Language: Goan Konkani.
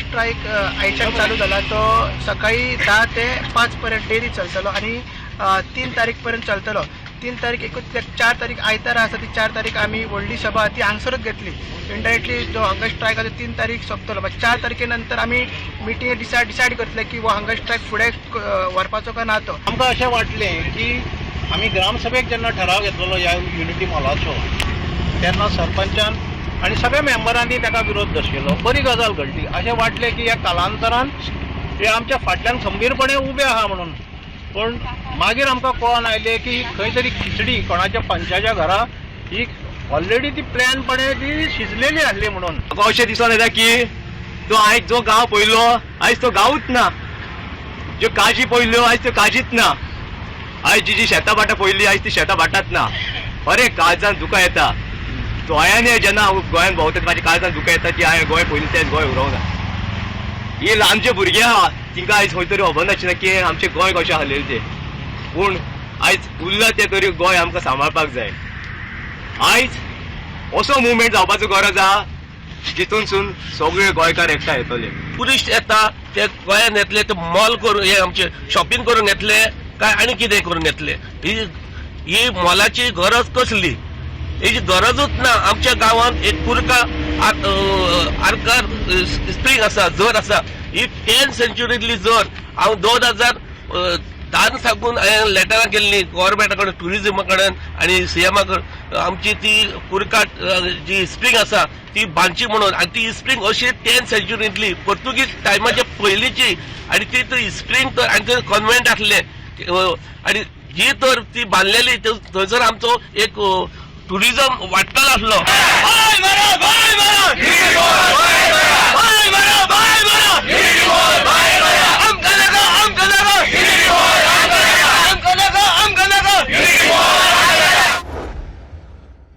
स्ट्रायक आयच्यान चालू जाला. तो सकाळी 10 ते 5 पर्यंत डेली चलतलो आनी 3 तारीख पर्यंत चलतलो. 3 तारीख एकूच कित्याक 4 तारीख आयतारा आसा. ती 4 तारीख आमी व्हडली सभा ती हांगसरूच घेतली. इनडायरेक्टली जो हंगर स्ट्रायक आसा 3 तारीख सोंपतलो. मागीर 4 तारखे नंतर आमी मिटींग डिसायड करतले की हो हंगर स्ट्रायक फुडें व्हरपाचो काय ना तो. आमकां अशें वाटलें की आमी ग्रामसभेक जेन्ना ठराव घेतलेलो ह्या युनिटी मॉलाचो, तेन्ना सरपंचान आनी सगळ्या मेंबरांनी ताका विरोध दर्शयलो. बरी गजाल घडली. अशें वाटलें की ह्या कालांतरान हे आमच्या फाटल्यान खंबीरपणे उबे आहा म्हणून. पूण मागीर आमकां कळोन आयलें की खंय तरी खिचडी कोणाच्या पंचाच्या घरा ही ऑलरेडी ती प्लॅनपणे ती शिजलेली आसली म्हणून. म्हाका अशें दिसून येता की तो आयज जो गांव पयलो, आयज तो गांवूच ना. ज्यो काजी पयल्यो, आयज त्यो काजीच ना. आयज जी जी शेतां भाटां पयली, आयज ती शेतां भाटांत ना. अरे, काळजान दुकां येता. गोंयान जेन्ना हांव गोंयान भोंवता, म्हाज्या काळजान दुकां येता की हांवें गोंय पयलीं तेच गोंय उरोवंक ना. ही आमचे भुरगे आहा, तिंकां आयज खंय तरी खबर नाशिल्लें की आमचें गोंय कशें आसलेलें तें. पूण आयज उरलां तें तरी गोंय आमकां सांबाळपाक जाय. आयज असो मुवमेंट जावपाचो गरज आहा जितूनसून सगळे गोंयकार एकठांय येतले. टुरिस्ट येता ते गोंयांत येतले, ते मॉल करून हे आमचे शॉपिंग करून येतले काय आनी कितें करून येतले? ही ही मॉलाची गरज कसली? हेजी गरजूच ना. आमच्या गांवांत एक कुरका आरकार स्प्रींग आसा, झर आसा. ही 10 सेंच्युरीतली झर. हांव 2010 साकून हांवें लेटरां केल्लीं गोवोरमेंटा कडेन, टुरिजमा कडेन आनी सीएमा कडेन, आमची ती कुरकाट जी स्प्रींग आसा ती बांदची म्हणून. आनी ती स्प्रींग अशी 10 सेंच्युरींतली, पोर्तुगीज टायमाच्या पयलींची. आनी ती ती स्प्रींग तर आनी थंय कॉन्वेंट आसलें आनी जी तर ती बांदलेली, थंयसर आमचो एक टुरिजम वाडटलो आसलो.